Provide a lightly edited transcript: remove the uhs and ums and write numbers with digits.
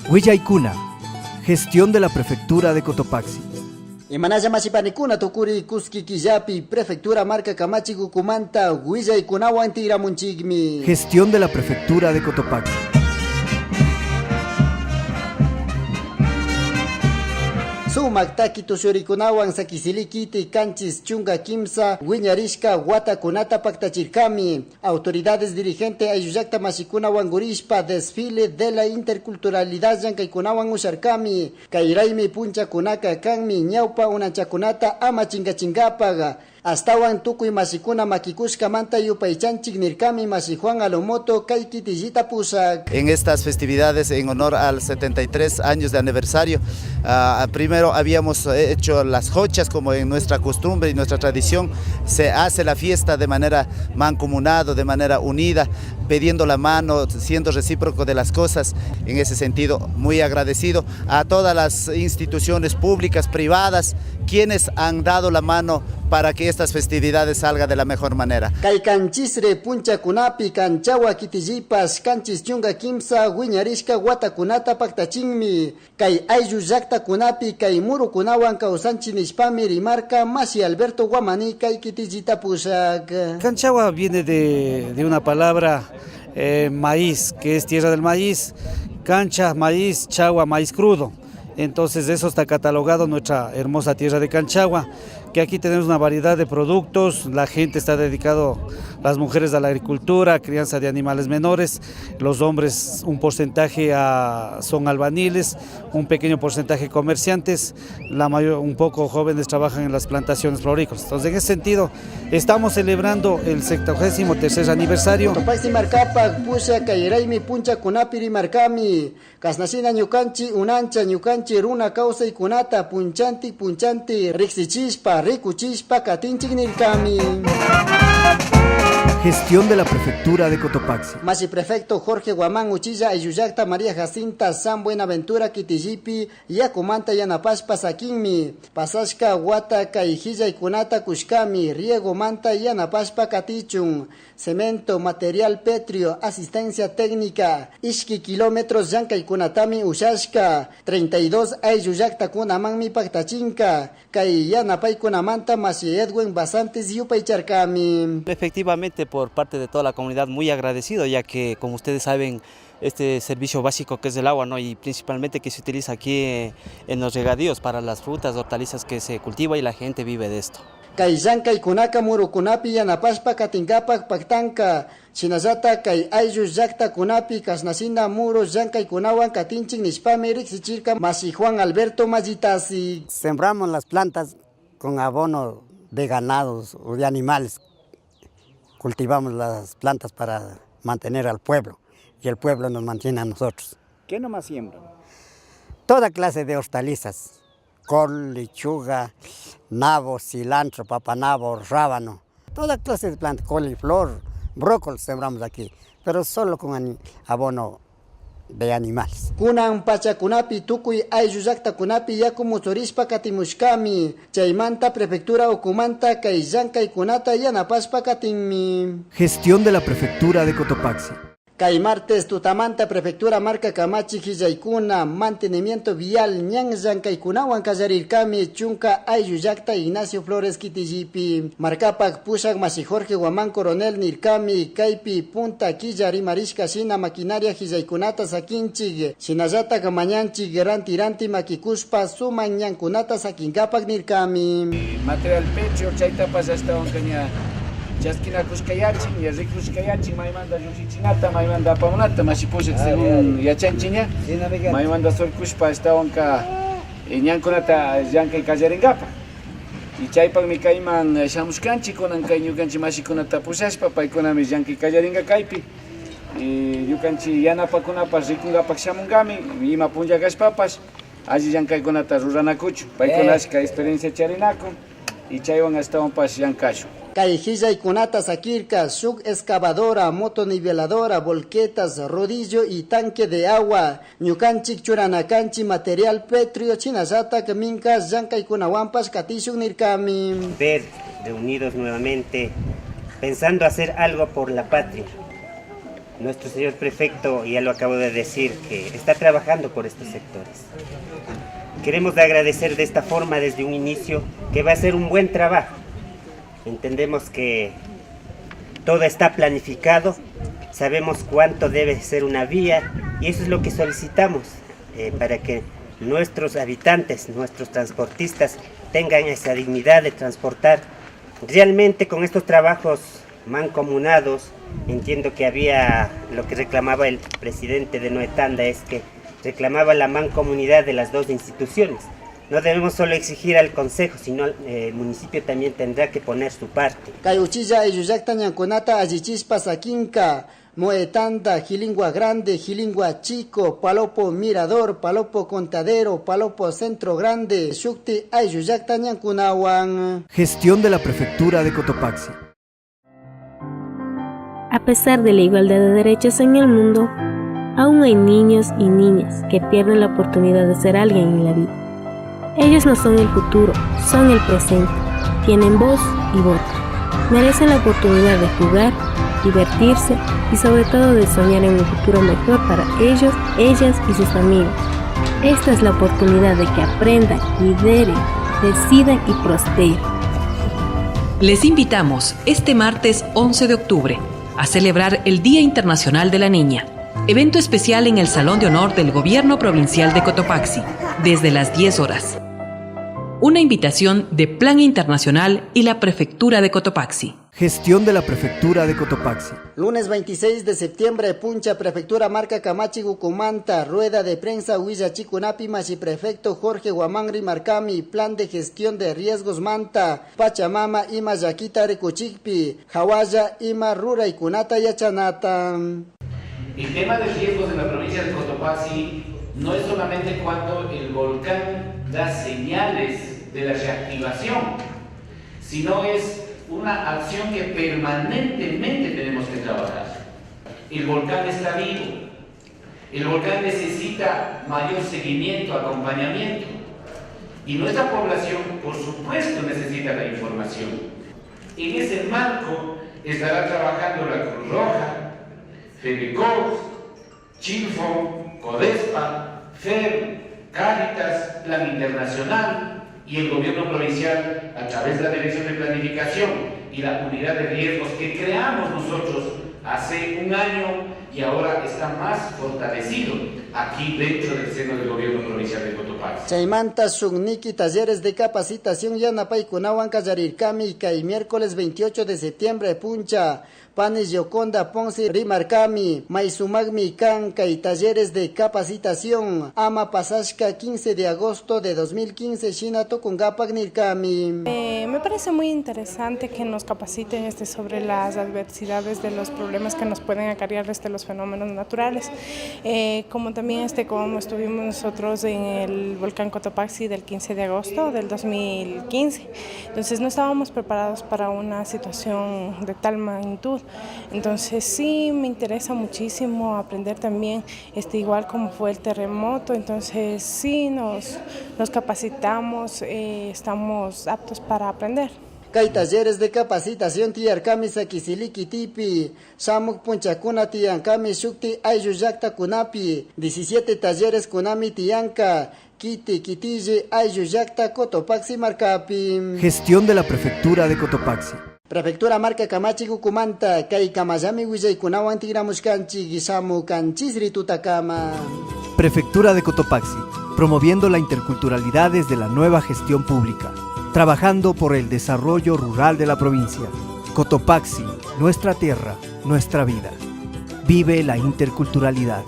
Huillaykuna, gestión de la Prefectura de Cotopaxi. Imanalla mashipanikuna tukuri kuski killapi prefectura marka kamachik ukumanta willaykunawan tigramunchikmi. Gestión de la Prefectura de Cotopaxi. Sumak taki tushurikunawan sakisilikiti 73 wiñarishka watakunata paktachirkami. Autoridades dirigente ayllullakta mashikuna wankurishpa desfile de la interculturalidad llankaykunawan usharkami. Kayraymi punchakunaka kanmi ñawpa unanchakunata ama chinkachinkapak. Astawan tukuy mashikuna makikushkamanta yupaychanchik nirkami mashi Juan Alomoto kay kitillita pushak. En estas festividades en honor al 73 años de aniversario, primero habíamos hecho las jochas como en nuestra costumbre y nuestra tradición, se hace la fiesta de manera mancomunada, de manera unida, pidiendo la mano, siendo recíproco de las cosas. En ese sentido, muy agradecido a todas las instituciones públicas, privadas, quienes han dado la mano para que estas festividades salgan de la mejor manera. Kay kanchisre punchakunapi Canchagua kitillipas 73 wiñarishka watakunata paktachinmi. Kay ayllu llaktakunapi kay murukunawan kawsanchik nishpami rimarka mashi Alberto Guamani kay kitillita pushak. Canchagua viene de una palabra maíz, que es tierra del maíz, cancha, maíz, chagua, maíz crudo. Entonces eso está catalogado nuestra hermosa tierra de Canchagua, que aquí tenemos una variedad de productos, la gente está dedicado, las mujeres a la agricultura, crianza de animales menores, los hombres un porcentaje son albañiles, un pequeño porcentaje comerciantes, la mayor, un poco jóvenes trabajan en las plantaciones florícolas. Entonces en ese sentido estamos celebrando el 73 aniversario. Cotopaxi markapak pusha kayraymi punchakunapi rimarkami, kashnashina ñukanchik unancha ñukanchik runa kawsaykunata punchanti punchanti riksichishpa rikuchishpa katinchik nirkami. Gestión de la Prefectura de Cotopaxi. Mashi prefecto Jorge Guamán Uchilla ayllullakta María Jacinta San Buenaventura kitillipi yakumanta yanapashpa sakinmi. Pasashka wata kay hillaykunata kushkami riego manta yanapashpa katichun. Cemento, material pétreo, asistencia técnica, ishki kilómetros llankaykunatami ushashka, 32 ayllullaktakunamanmi paktachinka, kay yanapaykunamanta mashi Edwin Basantes yupaycharkami. Efectivamente, por parte de toda la comunidad muy agradecido, ya que como ustedes saben, este servicio básico que es el agua, ¿no? Y principalmente que se utiliza aquí en los regadíos para las frutas, hortalizas que se cultiva y la gente vive de esto. Kay llankaykunaka murukunapi yanapashpa katinkapak paktanka, shinallata kay ayllu llaktakunapi kashnashina muru llankaykunawan katinchik nishpami riksichirka mashi Juan Alberto Mallitasi. Sembramos las plantas con abono de ganados o de animales. Cultivamos las plantas para mantener al pueblo y el pueblo nos mantiene a nosotros. ¿Qué nomás siembran? Toda clase de hortalizas, col, lechuga, nabo, cilantro, papanabo, rábano, toda clase de plantas, coliflor, brócoli sembramos aquí, pero solo con abono de animales. Kunan pachakunapi tukuy ayllu llaktakunapi yaku mutsurishpa katimushkami, chaymanta prefectura ukumanta kay llankaykunata yanapashpa katinmi. Gestión de la Prefectura de Cotopaxi. Kay martes tutamanta prefectura marka kamachik hillaykuna mantenimiento vial ñan llankaykunawan kallarirkami chunka ayllu llakta Ignacio Flores kitillipi. Markapak pushak mashi Jorge Guamán Coronel nirkami kaypi punta killa rimarishka shina maquinaria hillaykunata sakinchik shinallatak mañanchik ranti ranti makikushpa suman ñankunata sakinkapak nirkami. Material pétreo chaytapas ashtawan ña chaskinakushkayachin, ña rikushkayachin, maymanta llushichinata, maymanta apamunata, mashi pushak según yachanchiña, maymanta surkushpa ashtawanka ñankunata llankay kallarinkapak. Y chaypakmi kayman shamushkanchik, kunan kay ñukanchik mashikunata pushashpa, paykunami llankay kallarinka kaypi. Ñukanchik yanapakunapash rikunkapak shamunkami, ima punlla kashpapash, alli llankaykunata ruranakuchu, paykuna ashka experiencia charinakun, y chaywan ashtawanpash llankashun. Kay hillaykunata sakirka shuk excavadora, motoniveladora, volquetas, rodillo y tanque de agua. Ñukanchik churanakanchik material pétreo shinallatak minka llankaykunawanpash katishun nirkami. Ver reunidos nuevamente pensando hacer algo por la patria. Nuestro señor prefecto, ya lo acabo de decir, que está trabajando por estos sectores. Queremos agradecer de esta forma desde un inicio que va a ser un buen trabajo. Entendemos que todo está planificado, sabemos cuánto debe ser una vía y eso es lo que solicitamos para que nuestros habitantes, nuestros transportistas tengan esa dignidad de transportar. Realmente con estos trabajos mancomunados, entiendo que había lo que reclamaba el presidente de Noetanda, es que reclamaba la mancomunidad de las dos instituciones. No debemos solo exigir al Consejo, sino el municipio también tendrá que poner su parte. Kay uchilla ayllullakta ñankunata allichishpa sakinka, Moetanda, Jilingua Grande, Jilingua Chico, Palopo Mirador, Palopo Contadero, Palopo Centro Grande, Shukti ayllullakta ñankunawan. Gestión de la Prefectura de Cotopaxi. A pesar de la igualdad de derechos en el mundo, aún hay niños y niñas que pierden la oportunidad de ser alguien en la vida. Ellos no son el futuro, son el presente. Tienen voz y voto. Merecen la oportunidad de jugar, divertirse y sobre todo de soñar en un futuro mejor para ellos, ellas y sus familias. Esta es la oportunidad de que aprendan, lideren, decidan y prosperen. Les invitamos este martes 11 de octubre a celebrar el Día Internacional de la Niña. Evento especial en el Salón de Honor del Gobierno Provincial de Cotopaxi, desde las 10 horas. Una invitación de Plan Internacional y la Prefectura de Cotopaxi. Gestión de la Prefectura de Cotopaxi. Lunes 26 de septiembre, Puncha, Prefectura Marca Camachi, Gucumanta, rueda de prensa Huillachicunapi, Machi Prefecto Jorge Guamangri Marcami, Plan de Gestión de Riesgos Manta, Pachamama, Ima Yaquita Recuchicpi, Hawaya, Ima Rura y Cunata Yachanata. El tema de riesgos en la provincia de Cotopaxi no es solamente cuando el volcán da señales de la reactivación, sino es una acción que permanentemente tenemos que trabajar. El volcán está vivo, el volcán necesita mayor seguimiento, acompañamiento, y nuestra población, por supuesto, necesita la información. En ese marco estará trabajando la Cruz Roja, Fedecox, Chilfo, Codespa, FER, Cáritas, Plan Internacional y el Gobierno Provincial a través de la Dirección de Planificación y la Unidad de Riesgos que creamos nosotros hace un año y ahora está más fortalecido aquí dentro del seno del Gobierno Provincial de Cotopaxi. Chaymanta shukniki talleres de capacitación yanapaykunawan kallarirkami kay miércoles 28 de septiembre puncha Panis Yoconda Ponce rimarkami maysumagmi kan kay talleres de capacitación ama pasashka 15 de agosto de 2015 shina tukungapak nirkami. Me parece muy interesante que nos capaciten sobre las adversidades de los problemas que nos pueden acarrear los fenómenos naturales, como también como estuvimos nosotros en el volcán Cotopaxi del 15 de agosto del 2015. Entonces no estábamos preparados para una situación de tal magnitud. Entonces sí me interesa muchísimo aprender también, igual como fue el terremoto. Entonces sí nos capacitamos, estamos aptos para aprender. Kay talleres de capacitación tiyarkami Saquisilí kitipi, shamuk punchakuna tiyankami shukti ayllullaktakunapi, 17 talleres kunami tiyanka, kiti kitille ayllullakta Cotopaxi markapi. Gestión de la Prefectura de Cotopaxi. Prefectura Marca Kamachi Gucumanta, kay kamayami willaykunawan tigramushkanchik, shamukanchisri tutakama. Prefectura de Cotopaxi, promoviendo la interculturalidad desde la nueva gestión pública, trabajando por el desarrollo rural de la provincia. Cotopaxi, nuestra tierra, nuestra vida. Vive la interculturalidad.